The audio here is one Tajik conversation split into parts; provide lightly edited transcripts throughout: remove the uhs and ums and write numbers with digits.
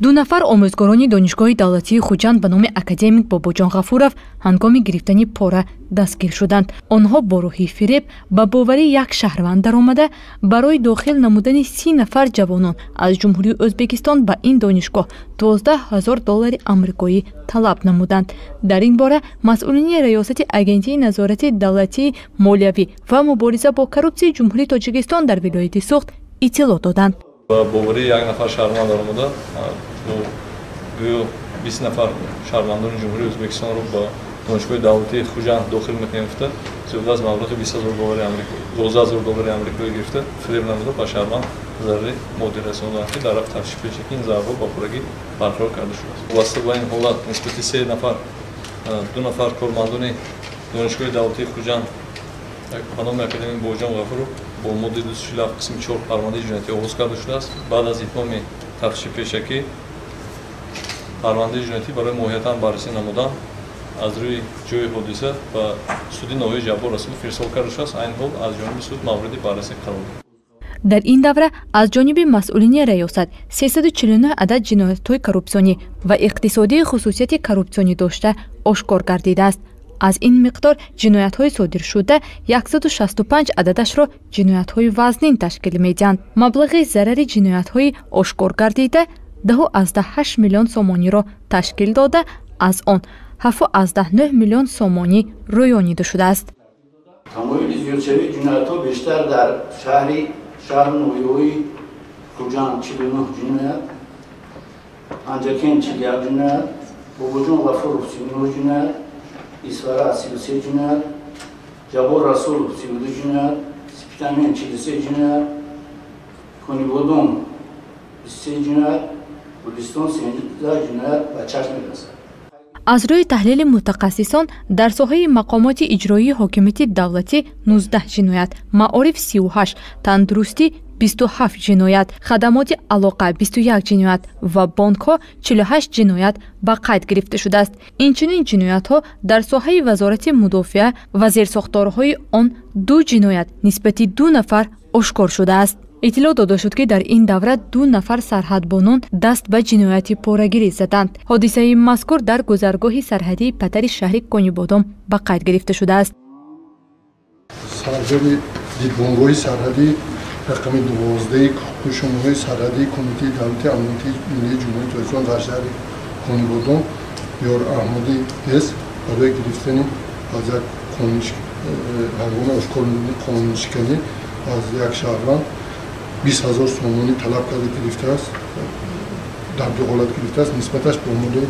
Ду нафар омӯзгорони Донишгоҳи давлатии Хуҷанд ба номи академик Бобоҷон Ғафуров ҳангоми гирифтани пора дастгир шуданд. Онҳо бо роҳи фиреб ба боварии як шаҳрванд даромада, барои дохил намудани 30 нафар ҷавонон аз Ҷумҳурии Ӯзбекистон ба ин донишгоҳ 12 000 доллари амрикоӣ талаб намуданд. Дар ин бора масъулини Раёсати Агентии назорати давлатии молиявӣ ва мубориза бо коррупсияи Ҷумҳурии Тоҷикистон дар вилояти Суғд иттилоъ доданд. Ба боварии як нафар шаҳрванд даромада, гӯё 20 нафар шаҳрвандони Ҷумҳурии Ӯзбекистонро ба Донишгоҳи давлатии Хуҷанд дохил мекунем гуфта, зиёда аз маблағи 20 000 доллари амрикоӣ, 12 000 доллари амрикоӣ гирифта, фиреб намуда, ба шаҳрванд зарари моддӣ расонданд, ки дар рафти тафтиши пешакӣ ин зарарҳо ба пуррагӣ барқарор карда шудааст. Вобаста ба ин ҳолат нисбати се нафар, ду нафар кормандони Донишгоҳи давлатии Хуҷанд ба номи академик Бобоҷон Ғафуров бо моддаи 247 қисми 4 парвандаи ҷиноятӣ оғоз карда шудааст. Баъд аз итмоми тафтиши пешакӣ парвандаи ҷиноятӣ барои моҳиятан баррасӣ намудан аз рӯи ҷои ҳодиса ба суди ноҳияи Ҷаббор Расулов ирсол карда шудааст. Айни ҳол аз ҷониби суд мавриди баррасӣ қарор дорад. Дар ин давра аз ҷониби масъулини раёсат 349 адад ҷиноятҳои коррупсионӣ ва иқтисодии хусусияти коррупсионӣ дошта ошкор гардидааст. Аз ин миқдор ҷиноятҳои содиршуда 165 ададашро ҷиноятҳои вазнин ташкил медиҳанд. Маблағи зарари ҷиноятҳои ошкор гардида 10,8 миллион сомониро ташкил дода, аз он 7,9 миллион сомонӣ рӯёнида шудааст. Тамоюли зиёдшавии ҷиноятҳо бештар дар шаҳру ноҳияҳои Хуҷанд, 49 ҷиноят, Панҷакент, 41 ҷиноят, Бобоҷон Ғафуров, 39 ҷиноят, Исфара, 33 ҷиноят, Ҷаббор Расулов, 32 ҷиноят, Спитамен, 43 ҷиноят, Конибодом, 23 ҷиноят, Гулистон, 13 ҷиноят ба чашм мерасад. Аз рӯи таҳлили мутахассисон, дар соҳаи мақомоти иҷроии ҳокимияти давлатӣ 19 ҷиноят, маориф 38, тандурустӣ 27 ҷиноят, хадамоти алоқа 21 ҷиноят ва бонкҳо 48 ҷиноят ба қайд гирифта шудааст. Инчунин ҷиноятҳо дар соҳаи Вазорати мудофиа ва зерсохторҳои он ду ҷиноят нисбати ду нафар ошкор шудааст. Иттилоъ дода шуд, ки дар ин давра ду нафар сарҳадбонон даст ба ҷинояти порагирӣ заданд. Ҳодисаи мазкур дар гузаргоҳи сарҳадии Патари шаҳри Конибодом ба қайд гирифта шудааст. Сарҷари дидбонгоҳи сарҳадӣ рақами 12-и қӯшунҳои сарҳадии Кумитаи давлатии амнияти миллии Ҷумҳурии Тоҷикистон дар шаҳри Конибодом Ёр Аҳмади С барои гирифтани аз як ҳангоми ошкор қонуншиканӣ аз як шаҳрванд 20 000 сомонӣ талаб карда гирифтааст, дар ду ҳолат гирифтааст, нисбаташ бо моддаи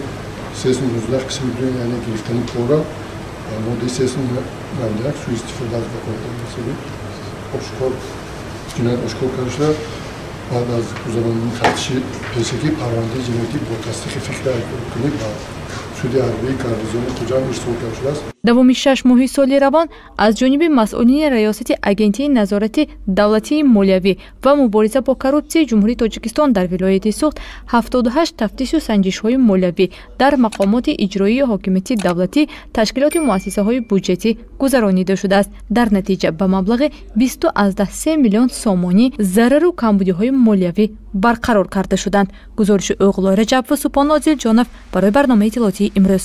319 қисми дуюм, яъне гирифтани пора, ва моддаи 391, суистифода аз ваколатҳои, ошкор ҷиноят ошкор карда шуда, баъд аз гузаронидани тафтиши пешакӣ парвандаи ҷиноятӣ бо тасдиқи фикри айбдоркунӣ ба суди ҳарбии гарнизони Хуҷанд ирсол карда шудааст. Давоми 6 моҳи соли равон аз ҷониби масъулини Раёсати Агентии назорати давлатии молиявӣ ва мубориза бо коррупсияи Ҷумҳурии Тоҷикистон дар вилояти Суғд 78 тафтишу санҷишҳои молиявӣ дар мақомоти иҷроии ҳокимияти давлатӣ, ташкилоти муассисаҳои буҷетӣ гузаронида шудааст. Дар натиҷа ба маблағи 20,3 миллион сомонӣ зарару камбудиҳои молиявӣ барқарор карда шуданд. Гузориши Оғлой Раҷаб ва Супон Одилҷонов барои барномаи иттилоотии «Имрӯз».